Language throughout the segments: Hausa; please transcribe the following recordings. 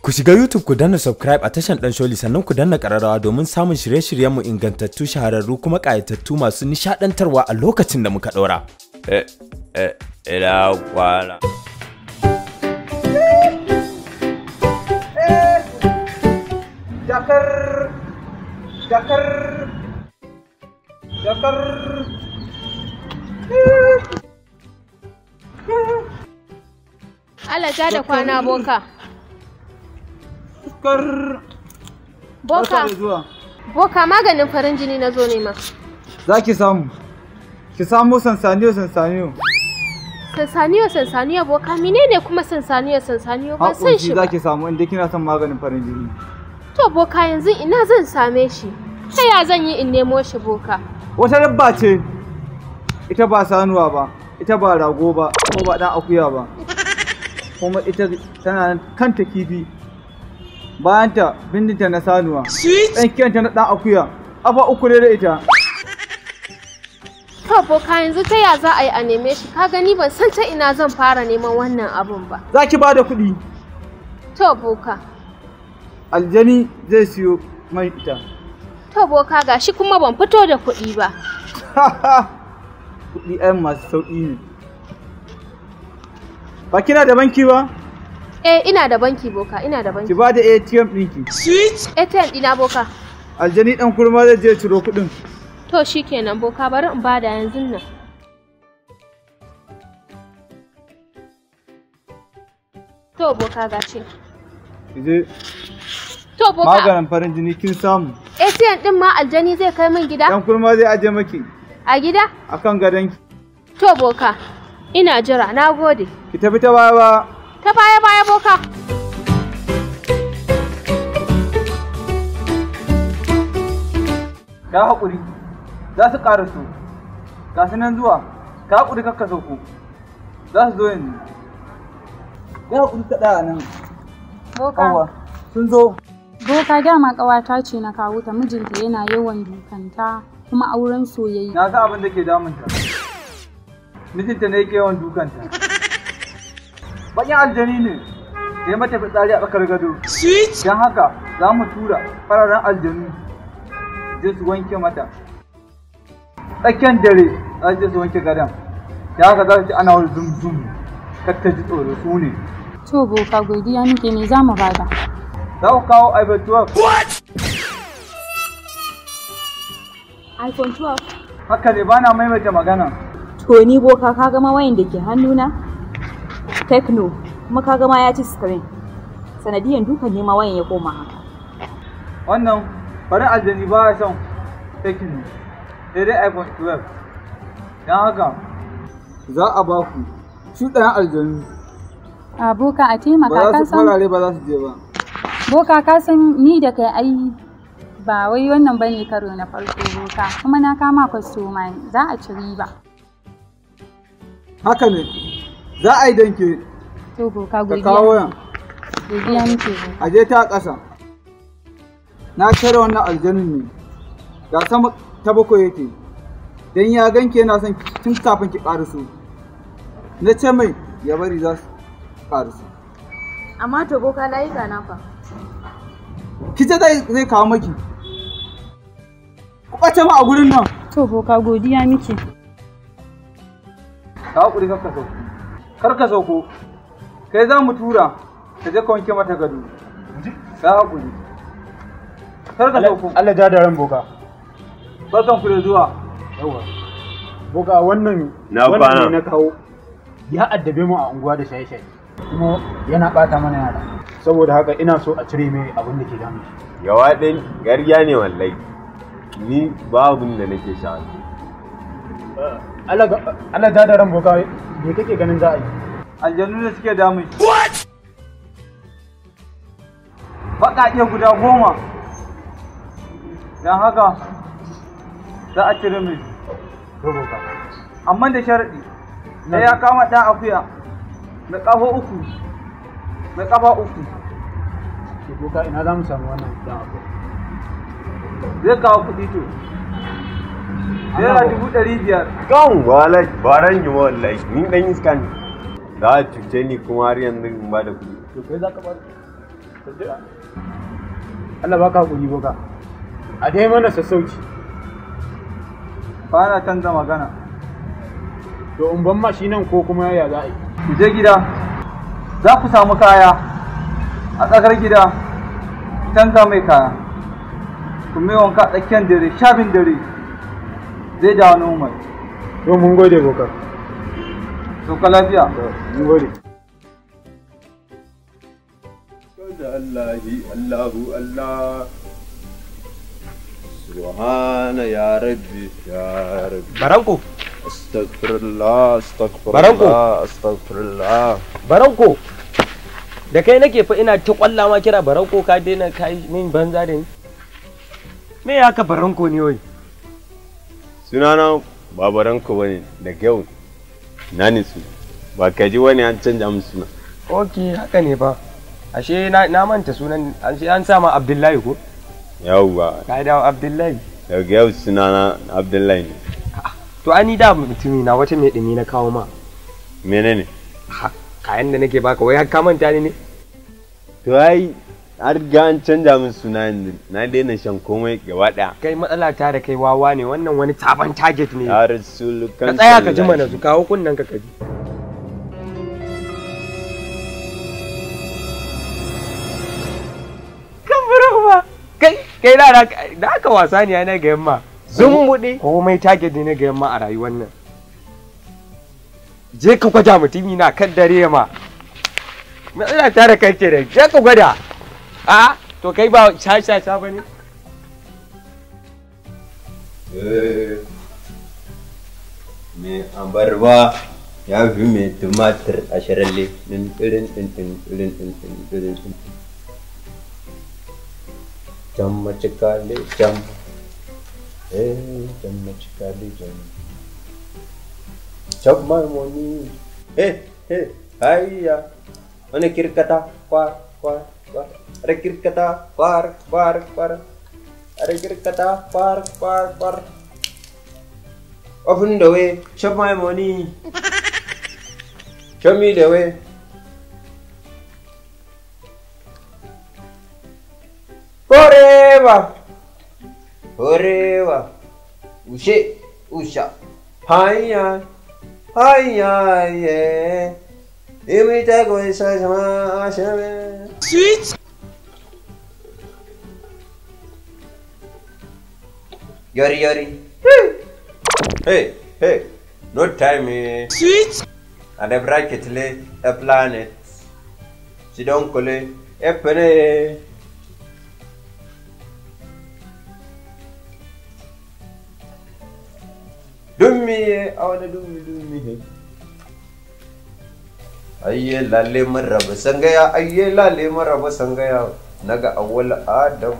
Ku shiga YouTube ku danna subscribe a tashan Dan Sholi, sannan ku danna ƙararrawa domin samun shirye-shiryenmu ingantattu, shahararru kuma ƙayatattu masu nishaɗantarwa a lokacin da muka ɗora. Ina kwana. Jakar, jakar, jakar. Allah ja da kwana, boka. Kar. Boka. Boka, maganin farin jini na zo nema. Za ki samu. Ki samu sansaniyo sansaniyo. Sansaniyo sansaniyo, boka, menene kuma sansaniyo sansaniyo? Ban san shi ba. Za ki samu inda kina son maganin farin jini. To boka, yanzu ina zan same shi? Ta ya zan yi in nemo shi, boka? Wata dabba ce. Ita ba sanuwa ba, ita ba rago ba, ko ba dan akuya ba. Kuma ita tana kanta kifi. Bayanta bindinta na sanuwa, tsakiyanta na dan akuya, afa uku ne da ita. To boka, yanzu ta ya za a yi a neme shi? Ka gani ban san ta ina zan fara neman wannan abun ba. Za ki bada kuɗi. To boka. Aljani zai siyo mai ita. To boka, gashi kuma ban fito da kuɗi ba. Kuɗi ai masu sauƙi ne. Ba kina da banki ba? Eh, ina da banki boka, ina da banki. Ki ba da ATM ɗinki. Sweet. ATM ɗina, boka. Aljani ɗan kurma zai je ciro kuɗin. To shikenan boka, bari in bada yanzu nan. To boka, gashi. Je. To boka. Maganin farin jini kin samu. ATM ɗin ma aljani zai kai min gida? Ɗan kurma zai aje maki. A gida? Akan gadonki. To boka, ina jira, na gode. Ki tafi ta baya ba. Ta baya baya, boka. Ka haƙuri, za su ƙaraso. Ga su nan zuwa, ka haƙuri kakka sauko. Za su zo yanzu. Ka haƙuri ka ɗaya nan. Boka. Sun zo. Boka, dama ƙawata ce na kawo ta, mijinta yana yawan dukanta kuma auren soyayya. Na san abin da ke damunta. Mijinta ne yake yawan dukanta. Bakin aljani ne da ya mata fitsari a tsakar gado. Don haka za mu tura fararen aljanu je su wanke mata. Tsakiyar dare za su je su wanke gadon. Da haka za su ci ana wani zum zum. Kar ta ji tsoro, su ne. To boka, godiya muke, me za mu bada? Za ku kawo iPhone 12. iPhone 12? Haka ne, bana maimaita magana. To ni boka, ka gama wayan da ke hannuna? Techno, kuma ka gama ya ci screen. Sanadiyan dukan ne ma wayan ya koma haka. Wannan farin aljani ba ya son Techno, sai dai iPhone 12. Don haka za a ba ku shuɗayen aljanu. A boka, a taimaka, Ba za ka su san. farare ba za su je ba. Boka, ka san ni da kai ai ba wai wannan bane karo na farko, boka, kuma na kama kwastoma ne, za a ci riba. Haka ne, za a yi danke. To boka, Ka godiya. kawo wayan. Godiya muke, boka. A je ta ƙasa. Na cire wannan aljanin ne. Ga sama ta bakwai yake. Dan ya ganke yana son tun kafin ki ƙaraso. Na ce mai ya bari za su ƙaraso. Amma to boka, layuka na fa. Ki ce zai kawo maki. Ku ɓace ma a gurin nan. To boka, godiya muke. Ka haƙuri kar ka sauko. Kar ka sauko. Kai za mu tura ka je ka wanke mata gado. Ka haƙuri. Kar ka sauko. Allah ja da ran boka. Barkan ku da zuwa. Yawa. Boka, wannan Na wannan kwana. ne na kawo. Ya addabe mu a unguwa da shaye-shaye. Kuma yana ɓata mana yara. Saboda haka ina so a cire mai abin da ke damun shi. Yawa ɗin ƙarya ne wallahi. Ni babu da nake sha. Allah ja da ran boka, me kake ganin za a yi? Aljanu da suke damun shi. Baƙaƙe guda 10. Don haka za a cire mai. To boka. Amma da sharaɗi. Sai ya kama ɗan akuya mai ƙafa uku. Mai ƙafa uku. To boka, ina za mu samu wannan dan abu? Zai kawo kuɗi to. ₦500,000. Kan wallahi ba ran yi wallahi ni ɗan iska ne. Za a cuce ni kuma har yanzu in ba da kuɗi. To kai za ka ba da. Allah baka hakuri boka. A dai mana sassauci. Ba na canza magana. To in ban ma shi nan ko kuma ya za a yi? Ku je gida. Za ku samu kaya a tsakar gida. Ku canza mai kaya. Ku mai wanka a tsakiyar dare, 12 dare. Zai dawo normal. To mun gode boka. Sauka lafiya. Mun gode. Allahi Allahu Allah. Subhana ya Rabbi ya Rabbi. Baranko. Astaghfirullah astaghfirullah. Baranko. Astaghfirullah. Baranko. Da kai nake fa ina ta kwalla ma kira Baranko ka daina kai min banza da ni. Me haka Baranko ne wai? Sunana ba Baranko bane daga yau. Na nisu. Ba ka ji wani an canja min suna. Okay, haka ne fa. Ashe na manta sunan, ashe an sa ma Abdullahi ko? Yawwa. Ka dawo Abdullahi. Daga yau sunana Abdullahi ne. To ani da mutumi na wata mai dumi na kawo ma. Menene? Kayan da nake baka wai har ka manta ni ne? To ai har ga an canja min suna yanzu. Na daina shan komai gaba daya. Kai matsala ta da kai wawa ne, wannan wani sabon target ne. Ya Rasul kan. Ka tsaya ka ji mana su kawo kunnen ka kaji. Kai da aka wasa ne na ga yamma. Zumbuɗe. Komai target ne na ga yamma a rayuwar nan. Je ka gwada mutumi na kan dare ma. Matsala ta da kai ke da je ka gwada. A to kai ba sha sha sha bane. Me abarba ya fi mai tumatir a sharalle ɗin ɗin ɗin ɗin ɗin ɗin ɗin ɗin. Jamma chikale jam, eh jamma chikale jam. Chop my money, eh eh hayya. One kirkata kwar kwar kwar. Are kirkata kwar kwar kwar. Are kirkata kwar kwar kwar. Open the way, chop my money. Show me the way. Forever, forever. Ushe, usha. Hiya, hiya, yeah. Sweet. Yori, yori. Hey, hey. No time. Eh. Sweet. And a bracket, a planet. She don't call it a penny. Do me, I wanna do me, do me. Ayye lale maraba sangaya, ayye lale maraba sangaya. Naga awwal Adam.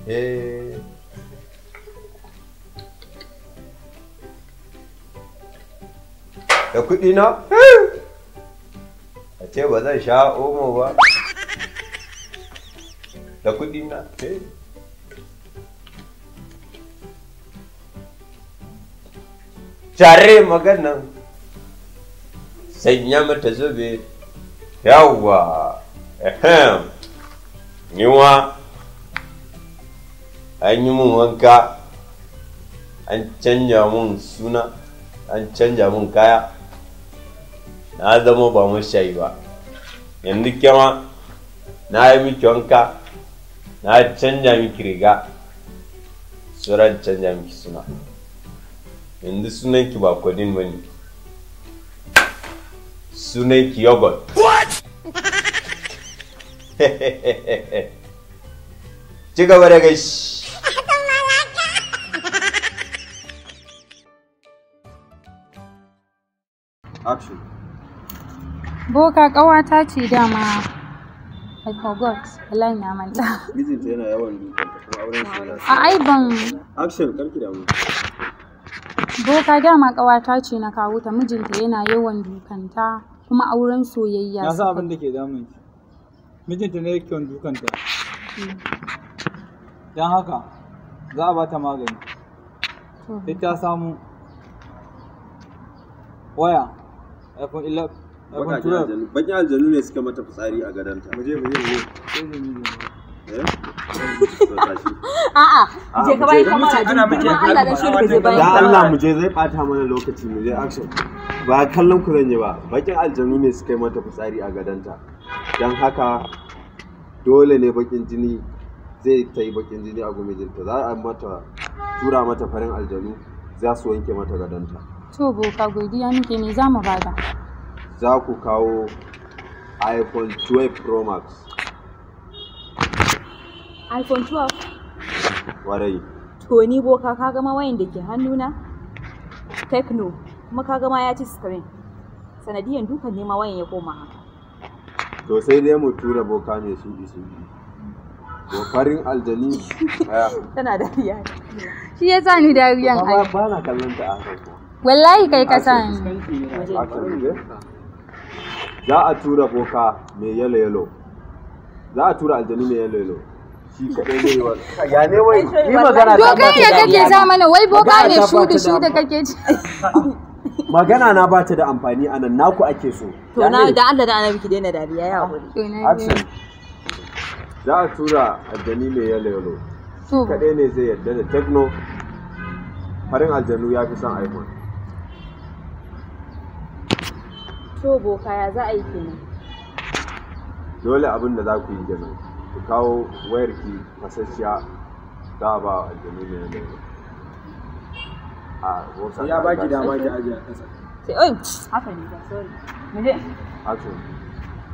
Eh. Da kuɗi na? A ce ba zan sha omo ba. Da kuɗi na? Tare maganan sanya mata zobe. Yawwa, ehem, niwa an yi mun wanka, an canja mun suna, an canja mun kaya, na zama ba mashayi ba. Yanzu kyama na yi miki wanka, na canja miki riga, sauran canja miki suna. Yanzu sunanki ba Kodin ba ne, sunanki yogurt. What? Ci gaba da gashi. Action. Boka ƙawata ce dama. I forgot. Wallahi na manta. Mijinta yana yawan dukanta kuma auren su yana. A ai ban. Action, karki damu. Boka dama ƙawata ce na kawo ta, mijinta yana yawan dukanta kuma auren soyayya. Na san abin da ke damun ki. Mijinta ne yake yawan dukanta. Don haka za a bata magani. Sai ta samu waya iPhone 11 Bakaken aljanu, bakin aljanu ne suka mata fitsari a gadonta. Mu je mu je mu je. Eh? To tashi. A'a, je ka mu bayan je. kamara Ana din girman Allah dan shi ka je bayan Da kamara. Allah mu je, zai bata mana lokaci, mu je action. Ba kallon ku zan yi ba. Bakin aljanu ne suka yi mata fitsari a gadonta. Don haka dole ne bakin jini zai ta yi bakin jini a gumijinta. Za a mata tura mata farin aljanu za su wanke mata gadonta. To boka, godiya muke, me za mu bada? Za ku kawo iPhone 12 Pro Max. iPhone 12. Warai. To ni boka ka gama wayan da ke hannuna Tecno, kuma ka gama ya ci screen. Sanadiyan dukan ne ma wayan ya koma haka. To sai dai mu tura boka mai shuɗi shuɗi. To farin aljani. Aya. Tana dariya. Shi ya sa ni dariyan ai. Ba na kallon ta a haka ko. Wallahi kai ka sa ni. Action ne? Za a tura boka mai yalo yalo. Za a tura aljani mai yalo yalo. Shi kaɗai zai yi wa. Ya ne wai? Ni magana To ta kai ba ne ta da kake sa mana wai boka Magana ne ta ba shudu ta da shudu kake ci. Magana na ba ta da amfani a nan, naku ake so. To Ya na ne? da Allah da Annabi ki daina dariya, ya hakuri. To na Action. Za a tura aljani mai yalo yalo. To Kaɗai ne zai yarda da Tecno. Farin aljanu ya fi son iPhone. To boka, ya za a yi kenan? Dole abin da za ku yi kenan. Ku kawo wayar ki fasasshiya, za a ba wa aljanu mai yalo yalo. A boka. Ya baki dama ki aje a ƙasa. Sai oi, haka ne ba, sorry. Mu je. Action.